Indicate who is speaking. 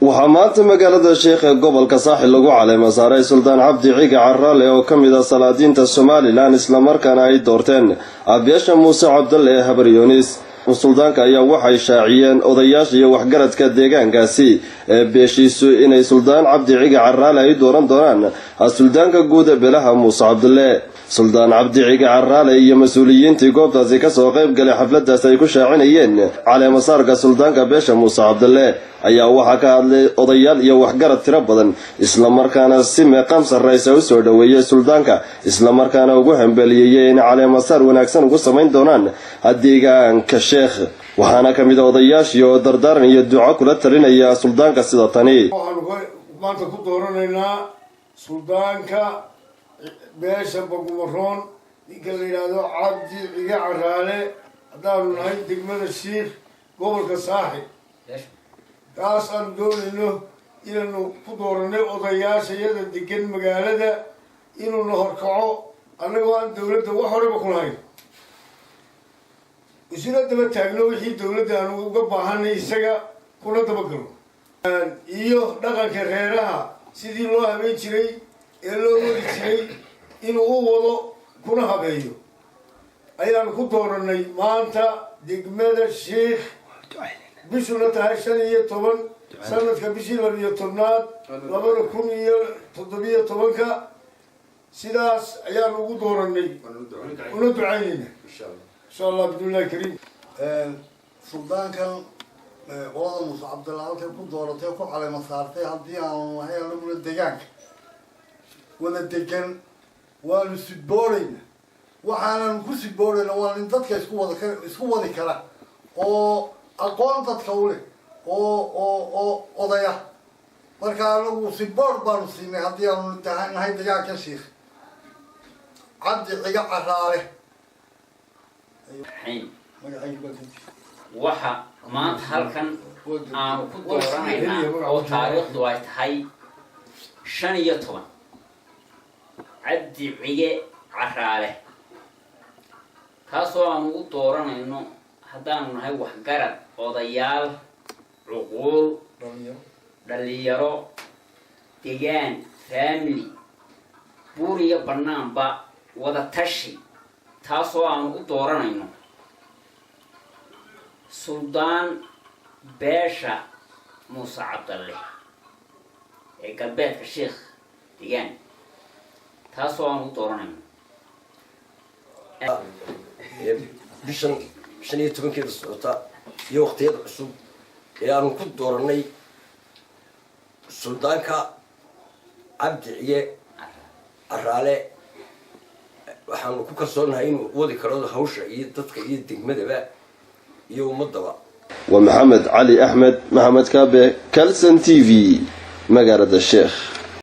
Speaker 1: Waxaa maanta magaalada Sheekh ee gobolka Saaxil lagu caleema saaray Suldaan Cabdi Ciga Caraale oo ka mid ah salaadiinta Somalilan, islamarkaana ay doorteen beesha Muuse Cabdalle ee Habaryoonis. Suldaanka ayaa waxay shaaciyeen odayaasha iyo waxgaradka deegaankaasi ee beeshiisu inay Suldaan Cabdi Ciga Caraale ay dooran doonaan suldaanka guud ee beelaha Muuse Cabdalle. Suldaan Cabdi Ciga Caraale iyo mas-uuliyiintii goobtaasi kasoo qayb galay xafladaas ay ku shaacinayeen caleemasaarka suldaanka beesha Muuse Cabdalle ayaa waxaa ka hadlay odayaal iyo waxgarad tiro badan, islamarkaana si meeqaam sarraysa u soo dhoweeyey suldaanka, islamarkaana ugu hambeliyeeyey in caleemasaar wanaagsan ugu samayn doonaan deegaanka Sheekh. Waxaana ka mid a odayaashii oo dardaaran iyo duco kula talinaya suldaanka sida tani.
Speaker 2: Waxaanu maanta ku dooranaynaa suldaanka beesha Bagumaroon, ninka la yidhaahdo Cabdi Ciga Caraale, haddaanu nahay degmada Shiikh, gobolka Saaxil. Kaas aanu doonayno inaanu ku dooranay odayaasha iyada degan magaalada inuuna horkaco, annagoo aan dawladda wax horeba ku lahayn, isuna daba taagno wixii dawladda aanu uga baahanay, isaga kuna dabagalo iyo dhaqanka reeraha sidii loo habeyn jiray ee loo wadi jiray inuu u wado kuna habeeyo ayaanu ku dooranay maanta degmada Shiikh, bishuna tahay 15, sanadka bishii 12aad, 2017-ka. Sidaas ayaanu ugu dooranay, una ducaynayna, insha Allah, bismillahi kariim.
Speaker 3: Suldaankan qolada Muuse Cabdalla halkay ku dooratay, ku caleema saartay, haddii aanu nahay anaguna degaanka wada degan, waanu siboorayna. Waxaananu ku siboorayna waa nin dadka isku wada ka isku wadi kara oo aqoon dadka u leh oo odaya. Marka anagu support baanu siinay haddii aanu nahay degaanka Shiikh, Cabdi Ciga Caraale.
Speaker 4: Xayn.
Speaker 3: Magacayga baa kadib.
Speaker 4: Waxa maanta halkan aanu ku dooranaynaa oo taariikhdu ay tahay 15, Cabdi Cige Caraale, kaasoo aanu u dooranayno haddaanu nahay waxgarad, odayaal, cuquul,
Speaker 3: dhalinyaro,
Speaker 4: dhalinyaro, degaan, family, buur iyo bannaanba wada tashi, taasoo aanu u dooranayno suldaan beesha Muuse Cabdalle ee galbeedka Sheikh degaan, taasoo aanu u dooranayno.
Speaker 5: Ee bishan 15-keeda socota iyo waqtiyada cusub ee aanu ku dooranay suldaanka Cabdi Ciye Caraale, waxaanu ku kalsoonahay inuu wadi karo hawsha iyo dadka iyo degmadaba iyo ummadaba.
Speaker 1: Waa Maxamed Cali Axmed, Maxamed Kaabe, Calson TV, magaalada Sheekh.